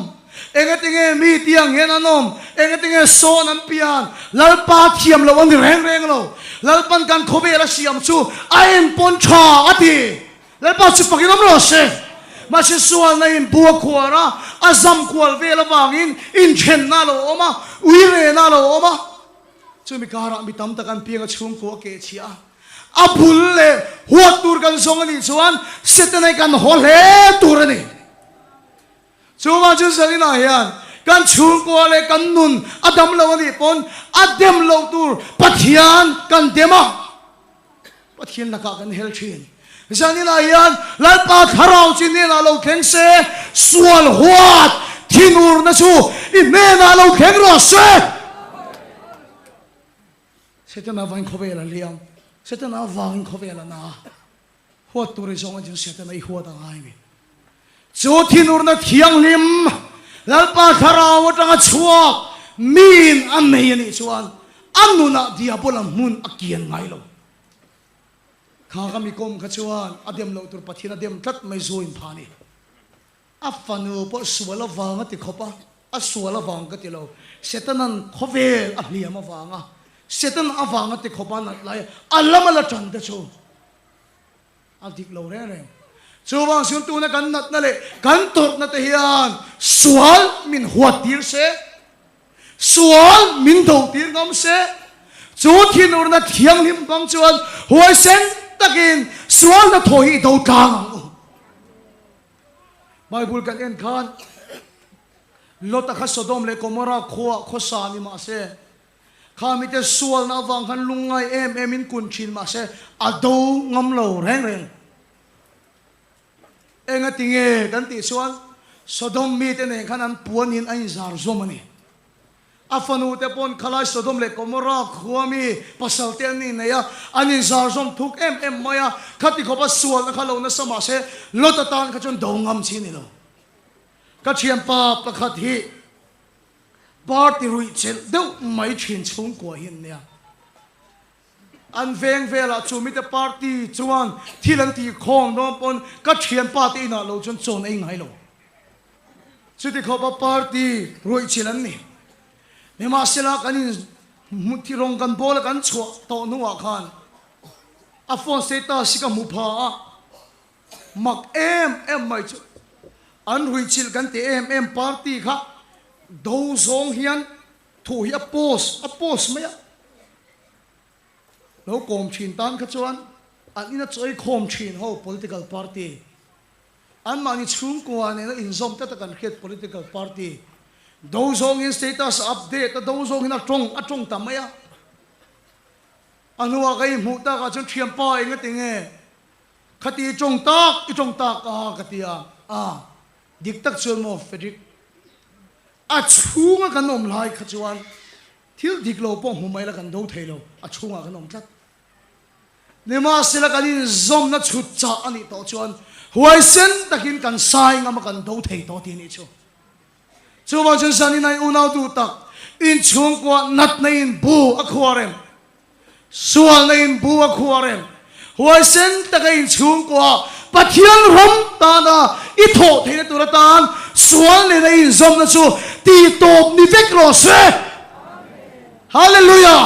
S2: Engatinge mi tiang hian an awm? Engatinge sawn an pian? Lalpa thiam loh a ni reng reng lo. Lalpan kan khawvel a siam chu a enpawn tha a ti. Lalpa chu fakin awm rawh se. Mahse sualna in bu a khuar a, a zam kual vel avangin inthenna a lo awm a, uirena a lo awm a. Chumi karah mi tam tak an piang a chhungkua a keh chhiah a. A bul leh huat tur kan zawng a nih chuan Setana kan haw hle tur a ni. Chuvang chu Zalina hian kan chhungkua leh kan nun a dam lo a nih pawn a dem loh tur Pathian kan dem a, Pathian lakah kan hel thin. Zalina hian Lalpa thlarau chi hnenah lo thleng se, sual huat thinurna chu i hnenah lo thleng rawh se. Setana vangin khawvel a liam, Setana vangin khawvel a na. Huat tur i zawng a chu Setana i huat a ngai mi. Chu thinurna thianghlim Lalpa thlarau atanga chhuak miin a nei a nih chuan a nunah diabola hmun a kian ngai lo. Kha ka mi kawm kha chuan a dem loh tur Pathian a dem tlat mai zuin pha ni. A fanu pawh sual avang a ti khawp a, a sual avang ka ti lo. Setanan khawvel a hliam avanga Setan avang a ti khawp a nat lai a lam a la tan te chu a dik lo reng reng. Chuvang chuan tuna kan natna leh kan tawrhna te hian sual min huat tir se, sual min do tir ngam se, chu thinurna thianghlim hmang chuan huaisen takin sual hnathawh hi i do tlang ang u. Bible kan en khan Lota kha Sodom leh Gomorrah khuaah khawsa ni mah se, kha mite sualna avang khan lungngai em em in kun thin mah se a do ngam lo reng reng. Enga tinge kan tih chuan Sodom mite nen khan an puanin a inzar zawm a ni. A fanu te pawn khalai Sodom leh Gomorrah khua mi pasal te an innei a, an inzar zawm thuk em em mai a, khati khawpa sualna kha lo nasa mah se Lot atan kha chuan do ngam chi a ni lo. Ka thianpa pakhat hi party ruih chelh deuh mai thin chhungkua hi an nia. An veng velah chu mite party chuan thil an tih khawm dawn pawn ka thianpa te inah lo chuan chawn ei ngai lo. Chuti khawpa party ruihchilh an ni. Nimahsela kan in hmu rawng kan bawl a kan chhuah tawh hnuah khan a phone status hi ka hmu pha a, mak em em mai chu an ruihchilh kan ti em em party kha do zawng hian Thu hi a post a post mai a, lo kawm thin tan kha chuan an ina chawi khawm thin ho political party, anmahni chhungkua nena inzawm tlat a kan hriat political party do zawngin status a update a, do zawngin a tawng a tawng ta mai a, a hnuah ka inhmuh takah chuan thianpa engati nge khati i tawng tak i tawng tak a ka ti a, a dik tak chuan maw Frederick A chhunga kan awm lai kha chuan thil dik lo pawh hmu mai la kan do thei lo, a chhungah kan awm tlat. Nimahsela kan inzawmna chhut chah a nih tawh chuan huaisen takin kan sai ngam a kan do thei tawh tih a nih chu. Chuvang chuan zanin ai unau duh tak inchhungkua natna in bu a khuar em? Sualna in bu a khuar em? Huaisen taka in chhungkua Pathian ram tana i thawh theihna tur atan sual nena i inzawmna chu tih tawp ni vek rawh se. Hallelujah!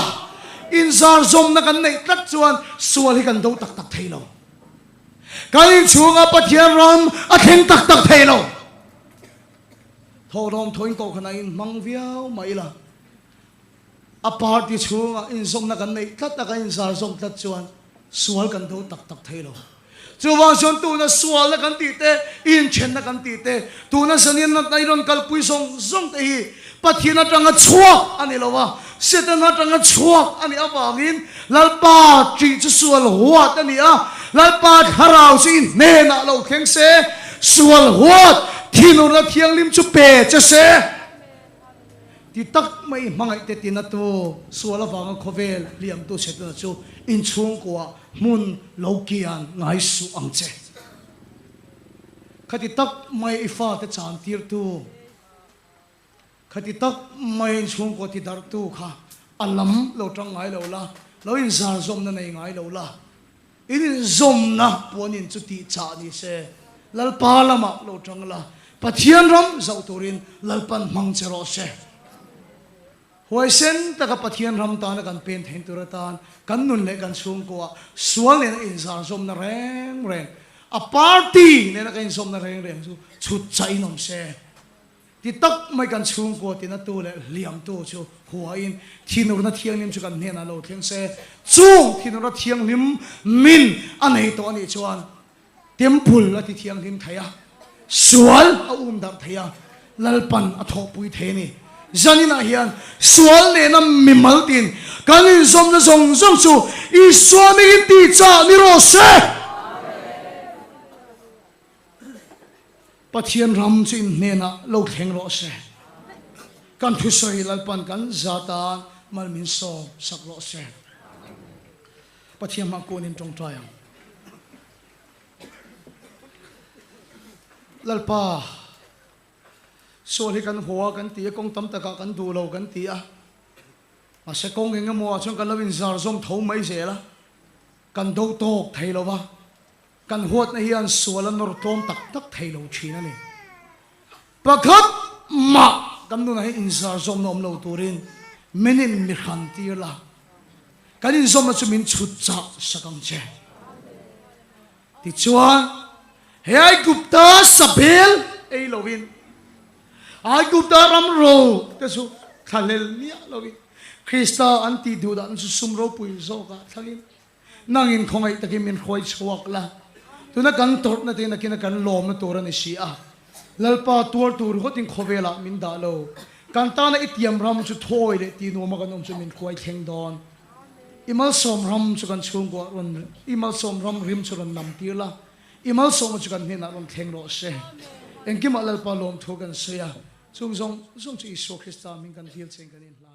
S2: Inzarzawmna kan neih tlat chuan sual hi kan do tak tak thei lo. Kan inchhunga Pathian ram a thleng tak tak thei lo. Thawhlawm thawhin kohhranah in hmang viau mah ila. A party chhungah inzawmna kan neih tlat a, kan inzarzawm tlat chuan sual kan do tak tak thei lo. Chuvang chuan tuna sualna kan tih te, inthenna kan tih te, tuna zanian natna i rawn kalpui zawng zawng te hi Pathian atanga chhuak a ni lo a, Setana atanga chhuak a nih avangin Lalpa ṭih chu sual huat a ni a, Lalpa thlarau chu i hnenah lo thleng se, sual huat thinurna thianghlim chu pe che se. Ti tak mai hmangaih te tina tu sual avanga khawvel hliamtu Setana chu inchhungkua hmun lo kian ngai suh ang che. Khati tak mai i fate chan tirtu, khati tak mai inchhungkua ti darhtu kha a lam lo tang ngai lo la, lo inzar zawmna nei ngai lo la, In inzawmna puanin chu tih chah ni se, Lalpa lamah lo tang la. Pathian ram zauh turin Lalpan hmang che rawh se. Huaisen taka Pathian ram tana kan pen thein tur atan kan nun leh kan chhungkua sual nena inzarzawmna reng reng, a party nena kan inzawmna reng reng chu chhut chahin awm se. Ti tak mai kan chhungkua tinatu leh hliamtu chu huain thinurna thianghlim chu kan hnenah lo thleng se. Chung thinurna thianghlim min a nei tawh a nih chuan Temple a ti thianghlim thei a, sual a um darh thei a, Lalpan a thawhpui thei a ni. Zaninah hian sual nena mimal tin kan inzawmna zawng zawng chu Isua mingin tihchah ni rawh se. Pathian ram chu in hnenah lo thleng rawh se. Kan thusawi Lalpan kan za tan mal min sawm sak rawh se. Pathian hmah kunin tawngtai ang. Lalpa, sual hi kan hua kan ti a, kawng tam takah kan duh lo kan ti a. Mahse kawng eng emaw ah chuan kan lo inzar zawm tho mai zel a, kan do tawk thei lo va, kan huatna hian sual a nawr tlawm tak tak thei lo thin a ni. Pakhat mah kan nunah hian inzar zawmna awm lo turin min in mi hran tir la, kan inzawmna chu min chhut chah sak ang che. Tichuan, he Aigupta sabel ei loin, Aigupta ram ro te chu thlahlel miah loin, Krista an tih duh dan chu sum ropui zawkah thlangin, Nangin khawngaih takin min hruai chhuak la, tuna kan tawrhna te nakina kan lawmna tur a ni si a. Lalpa tuar tur ringawtin khawvelah min dah lo. Kan tana i tiam ram chu thawi leh ti nuama kan awm chu min hruai thleng dawn. I malsawm ram chu kan chhungkuah rawn, i malsawm ram rim chu rawn nam tir la, i malsawmna chu kan hnenah rawn thleng rawh se. Engkimah Lalpa lawmthu kan sawi a, chung zawng zawng chu Isua Krista hming kan dil chein kan inhlan.